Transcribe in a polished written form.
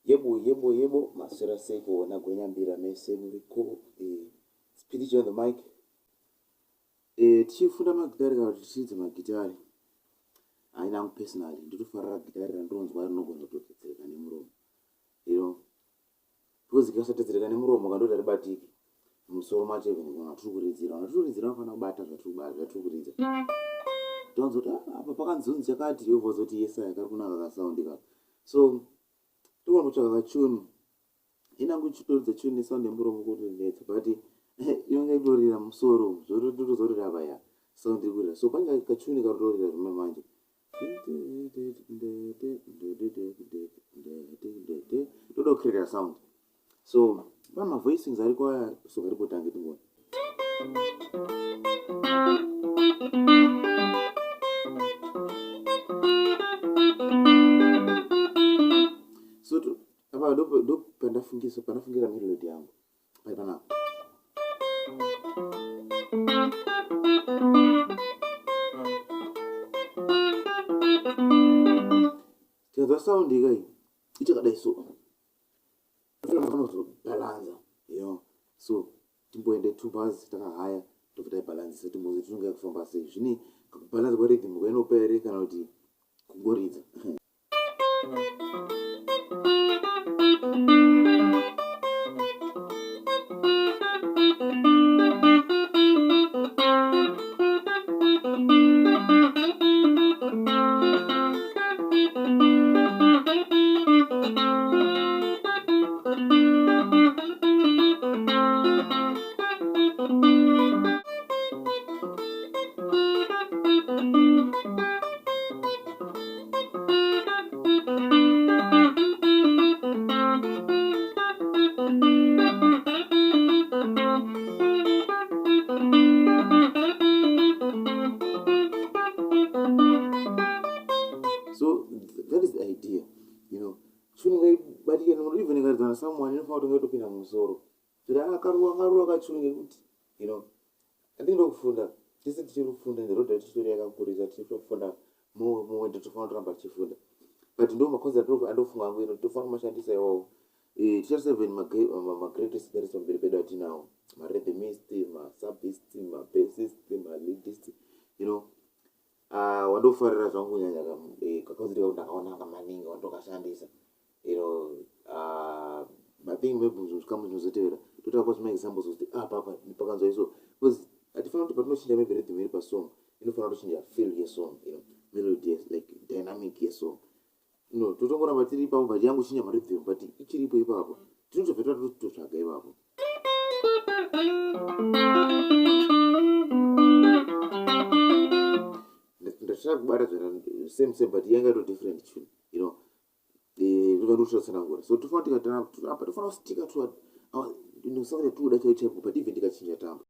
Yebo yebo yebo, maswera sei kuona gwenyambira mese muriko. Speech on the mic. Tichifunda magitare kana kuti tichiridza magitare, haina hangu personally ndinofarira gitare randinonzwa rinogona kutotsetsereka nemuromo, because ikasatsetsereka nemuromo kandoti haribatiki mumusoro macho. Even kana tiri kuridzira, kana tiri kuridzira vanofanira kubata zvatiri kuridza. Tonzwa kuti, "Ah, apa pakanzonzi chakati," yobva zoti yesaya kari kunaka kasound kaka. So togona kutsvaka katune inangu chitoridza tune nesound yemuromo kutonetsa, but inonge itorira musoro, zvotozorira apa ya sound iri kurira. So pane katune karitorira zvimwe manje, toda kucreata sound. So pane mavoicings ariko aya, so ngatipotange timboona. So apa ndo pandafungisa, pandafungira melody yangu pai panapa. Tikanzwa sound ikai ichakadai, so anozobhalanza. So timboende two bars takahaya, tobva taibhalanzisa, timbozi tinonge kufamba sei, zvine kakubhalanza kwarhythm kwainopa here kana kuti kungoridza. So that is the idea. Tune ngaibatike nemunhu, even ikaridzwa nasomeone inofanira kuti ngaitopinda mumusoro kuti akaruwa, akaruwa katune ngekuti I think ndokufunda tese tichiri kufunda. The road tichitori yakakurisa, tichiri kufunda mumwe, tofanira kuramba tichifunda, but ndo maconcept andofunga angu tofanira kumashandisa iwawo. Ticharisa even magreatest guitarists pamberi pedu atinawo, marhythmist, masubist, mabassist, maleadist. Wandofarira zvangu kunyanya kaconcept kakuti ndakaonaka maningi wandokashandisa. I think maybe zvikamu zvinozotevera totapa zvima examples kuti apa apa pakanzwa iso, because hatifanira kuti patinochinja maybe rhythm iri pasong inofanira kutochinja feel yesong, melody, like dynamic yesong. No, totongoramba tiri ipapo, but yanguchinja marhythm, but ichiripo ipapo, tinotobva tatototsvaga ipapo. Ndachida kubata zvona same same, but yanga ito different tune. Ndototsanangura. So tofanira tikatapa, tofanira kustika to something yatinoda chaicho chaipo, but even tikachinja tambo.